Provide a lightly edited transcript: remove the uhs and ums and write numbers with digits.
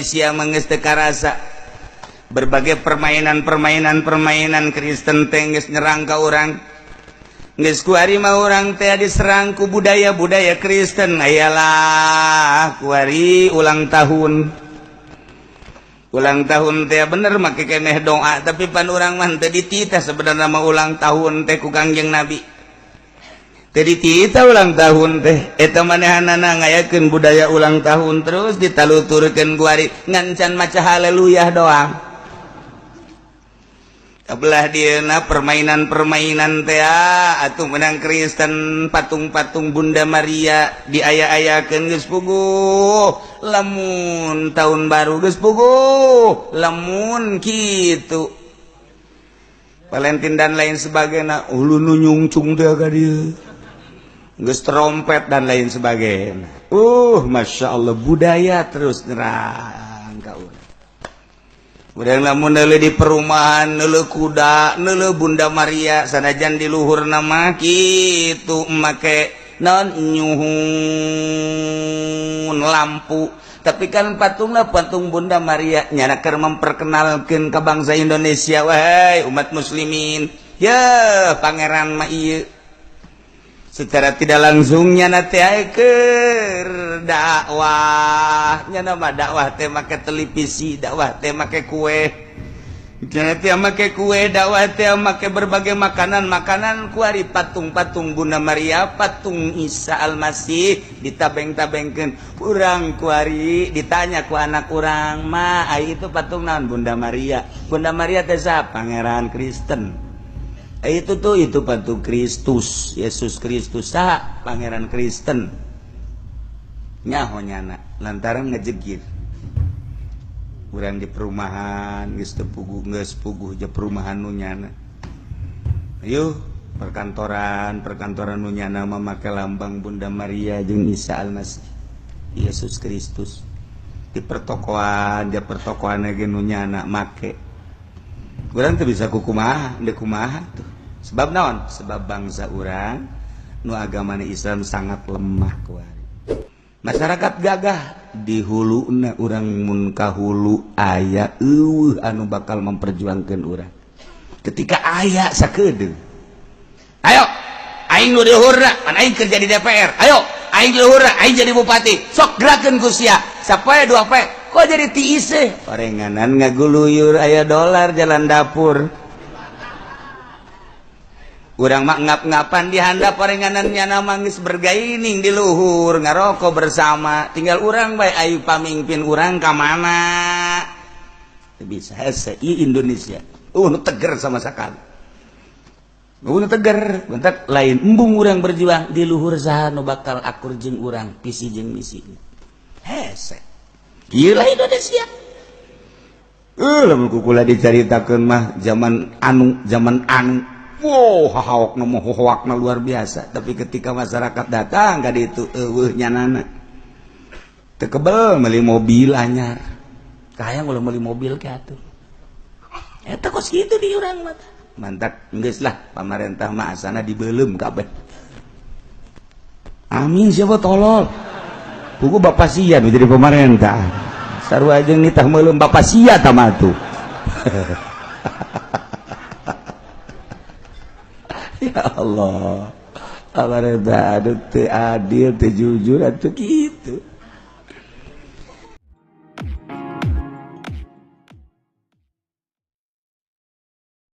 Indonesia mah geus teu karasa. Berbagai permainan-permainan Kristen teh geus nyerang ka urang. Geus kuari mah urang teh diserang ku budaya-budaya Kristen. Ayalah kuari ulang tahun. Ulang tahun teh bener make keneh doa, tapi pan urang mah teu dititah sebenarnya mah ulang tahun teh ku Kangjeng Nabi. Teu dititah ulang tahun teh, eta manehanana ngayakeun budaya ulang tahun terus ditaluturkeun kuari ngan can maca haleluya doang. Belah dieuna permainan-permainan teh atuh menang Kristen, patung-patung Bunda Maria diaya-ayakeun geus puguh lamun tahun baru geus puguh lamun kitu Valentine dan lain sebagainya, ulu nu nyungcung teh ka dieu geus trompet dan lain sebagainya. Masya Allah, budaya terus nyerang ka urang. Urang lamun neuleuh di perumahan, neuleuh kuda, neuleuh Bunda Maria, sanajan di luhur nama kitu make naon nyuhun lampu, tapi kan patunglah patung Bunda Maria nyana keur memperkenalkeun ke bangsa Indonesia, wahai umat muslimin ya, pangeran mah ieu. Secara tidak langsungnya na teh keur dakwah nya mah, dakwah teh make televisi, dakwah teh make kue, nya teh make kue, dakwah teh make berbagai makanan makanan. Kuari patung-patung Bunda Maria, patung Isa Almasih ditabeng-tabengkeun. Urang kuari ditanya ku anak urang mah, "Ai itu patung naon?" "Bunda Maria." "Bunda Maria teh saha?" "Pangeran Kristen." "Itu tuh, itu patung Kristus, Yesus Kristus." "Saha?" "Pangeran Kristen." Nyaho nyana lantaran ngejegir. Urang di perumahan geus teu puguh, geus puguh je perumahan nu nyana. Ayo perkantoran, perkantoran nu nyana mah make lambang Bunda Maria jeung Isa Almasih, Yesus Kristus. Di pertokoan, di pertokoan ge nu nyana make. Urang teu bisa kukumaha, deuk kumaha tuh. Sebab naon? Sebab bangsa urang nu agamana Islam sangat lemah kuari. Masyarakat gagah di huluna urang, mun ka hulu aya euweuh anu bakal memperjuangkeun urang. Ketika aya sakedeung. Ayo, aing nu di luhurna, pan aing kerja di DPR. Ayo, aing di luhurna, aing jadi bupati. Sok gerakeun ku sia. Sapoe dua poe, kok jadi tiis? Orenganan ngaguluyur aya dolar jalan dapur. Urang mah ngap-ngapan di handap, orenganan nyana mangis bergaining di luhur ngarokok bersama. Tinggal urang bae, ayo pamimpin urang ka mana? Teu bisa, hese ieu Indonesia. Nu teger sama sekali. Nu teger, bentak lain embung urang berjuang di luhur, saha nu bakal akur jeung urang visi jeung misi? Hese. Gila Indonesia. Lamun kukula dicaritakeun mah zaman anu, zaman anu. Wow, hahawak mah hohoakna luar biasa. Tapi ketika masyarakat datang ka ditu, euweuh nyanana. Teu kebel meuli mobil anyar. Kahayang ulah meuli mobil ke atuh. Eta kos kitu di urang mah. Mantak geus lah pamarentah mah asana dibeuleum kabeh. Amin, siapa tolol. Pugu bapak sia nu jadi pemerintah. Sarua jeung nitah meuleum bapak sia tah mah tuh. Ya Allah. Pamarentah aduh teu adil, teu jujur atuh kitu.